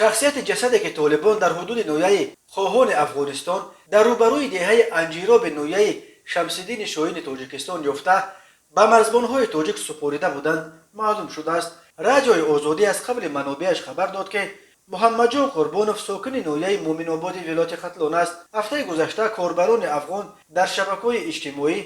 Шахсияти ҷасаде, ки толибон дар ҳудуди ноҳияи Хоҳони Афғонистон, дар рӯбарӯи деҳаи Анҷироби ноҳияи Шамсиддини Шоҳини Тоҷикистон ёфта, ба марзбонҳои тоҷик супорида буданд, маълум шудааст. Радиои Озодӣ аз қавли манобеаш хабар дод, ки Муҳаммадҷон Қурбонов сокини ноҳияи Муъминободи вилояти Хатлон аст. Ҳафтаи гузашта корбарони афғон дар шабакаҳои иҷтимоӣ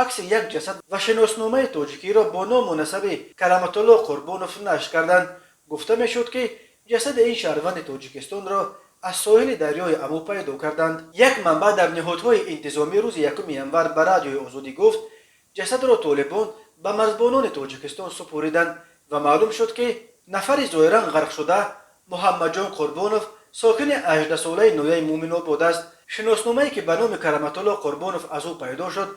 акси як ҷасад ва шиносномаи тоҷикиро бо ному насаби Караматулло Қурбонов нашр карданд. Гуфта мешуд, ки ҷасади ин шаҳрванди Тоҷикистонро аз соҳили дарёи Аму пайдо карданд. Як манбаъ дар ниҳодҳои интизомӣ рӯзи 1 январ ба Радиои Озодӣ гуфт, ҷасадро толибон ба марзбонони Тоҷикистон супориданд ва маълум шуд, ки нафари зоҳиран ғарқшуда Муҳаммадҷон Қурбонов, сокини 18-солаи ноҳияи Муъминобод аст. Шиносномае, ки ба номи Караматулло Қурбонов аз ӯ пайдо шуд,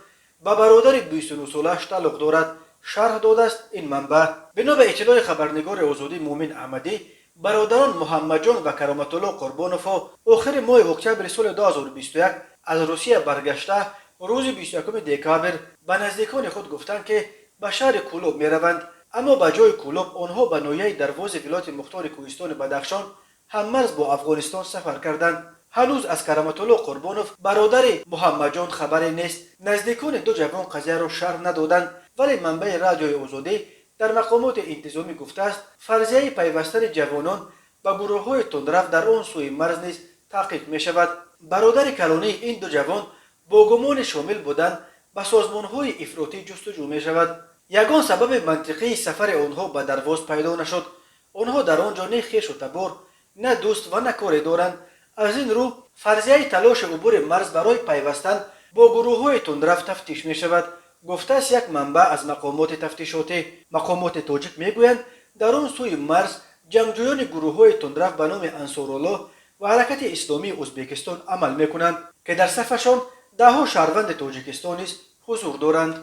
ба бародари 29-солааш тааллуқ дорад, шарҳ додааст ин манбаъ. Бино ба иттилои хабарнигори Озодӣ Муъмин Аҳмадӣ, бародарон Муҳаммадҷон ва Кароматулло Қурбоновҳо охири моҳи октябри соли 2021 аз Русия баргашта, рӯзи 21 декабр ба наздикони худ гуфтанд, ки ба шаҳри Кӯлоб мераванд. Аммо ба ҷои Кӯлоб онҳо ба ноҳияи Дарвози вилояти мухтори Кӯҳистони Бадахшон, ҳаммарз бо Афғонистон, сафар карданд. Ҳанӯз аз Караматулло Қурбонов, бародари Муҳаммадҷон, хабаре нест. Наздикони ду ҷавон қазияро шарҳ надоданд, вале манбаи Радиои Озодӣ дар мақомоти интизомӣ гуфтааст, фарзияи пайвастани ҷавонон ба гурӯҳҳои тундрав дар он сӯи марз низ таҳқиқ мешавад. Бародари калонии ин ду ҷавон бо гумони шомил будан ба созмонҳои ифротӣ ҷустуҷӯ мешавад. Ягон сабаби мантиқии сафари онҳо ба Дарвоз пайдо нашуд. Онҳо дар он ҷо не хешу табор, на дӯст ва на коре доранд. Аз ин рӯ фарзияи талоши убури марз барои пайвастан бо гурӯҳҳои тундрав тафтиш мешавад, гуфтааст як манбаъ аз мақомоти тафтишотӣ. Мақомоти тоҷик мегӯянд, дар он сӯи марз ҷангҷӯёни гурӯҳҳои тундрав ба номи Ансоруллоҳ ва Ҳаракати Исломии Ӯзбекистон амал мекунанд, ки дар сафашон даҳҳо шаҳрванди Тоҷикистон низ ҳузур доранд.